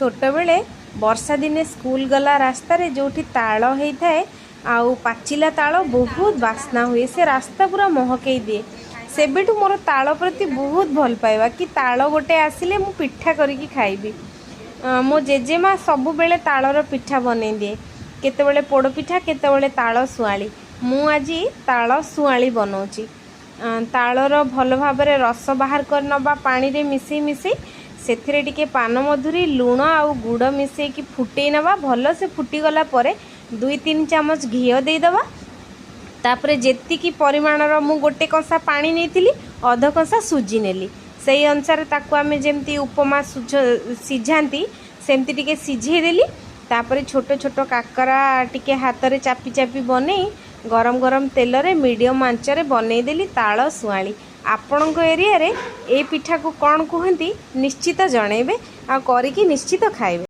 ଛୋଟବେଳେ ବର୍ଷା ଦିନେ ସ୍କୁଲ ଗଲା ରାସ୍ତାରେ ଯେଉଁଠି ତାଳ ହେଇଥାଏ ଆଉ ପାଚିଲା ତାଳ ବହୁତ ବାସ୍ନା ହୁଏ, ସେ ରାସ୍ତା ପୁରା ମହକେଇ ଦିଏ। ସେବେଠୁ ମୋର ତାଳ ପ୍ରତି ବହୁତ ଭଲ ପାଇବା କି ତାଳ ଗୋଟେ ଆସିଲେ ମୁଁ ପିଠା କରିକି ଖାଇବି। ମୋ ଜେଜେମା ସବୁବେଳେ ତାଳର ପିଠା ବନେଇ ଦିଏ, କେତେବେଳେ ପୋଡ଼ ପିଠା, କେତେବେଳେ ତାଳ ଶୁଆଳି। ମୁଁ ଆଜି ତାଳ ଶୁଆଳି ବନଉଛି। ତାଳର ଭଲ ଭାବରେ ରସ ବାହାର କରି ନେବା ପାଣିରେ ମିଶେଇ ମିଶେଇ, ସେଥିରେ ଟିକେ ପାନମଧୁରୀ, ଲୁଣ ଆଉ ଗୁଡ଼ ମିଶେଇକି ଫୁଟେଇ ନେବା। ଭଲସେ ଫୁଟିଗଲା ପରେ 2-3 ଚାମଚ ଘିଅ ଦେଇଦେବା। ତାପରେ ଯେତିକି ପରିମାଣର, ମୁଁ ଗୋଟେ କଂସା ପାଣି ନେଇଥିଲି, ଅଧ କଂସା ସୁଜି ନେଲି, ସେଇ ଅନୁସାରେ ତାକୁ ଆମେ ଯେମିତି ଉପମା ସିଝାନ୍ତି ସେମିତି ଟିକେ ସିଝେଇ ଦେଲି। ତାପରେ ଛୋଟ ଛୋଟ କାକରା ଟିକେ ହାତରେ ଚାପି ଚାପି ବନେଇ ଗରମ ଗରମ ତେଲରେ ମିଡ଼ିୟମ୍ ଆଞ୍ଚରେ ବନେଇଦେଲି ତାଳ ଶୁଆଳି। ଆପଣଙ୍କ ଏରିଆରେ ଏଇ ପିଠାକୁ କ'ଣ କୁହନ୍ତି ନିଶ୍ଚିତ ଜଣେଇବେ ଆଉ କରିକି ନିଶ୍ଚିତ ଖାଇବେ।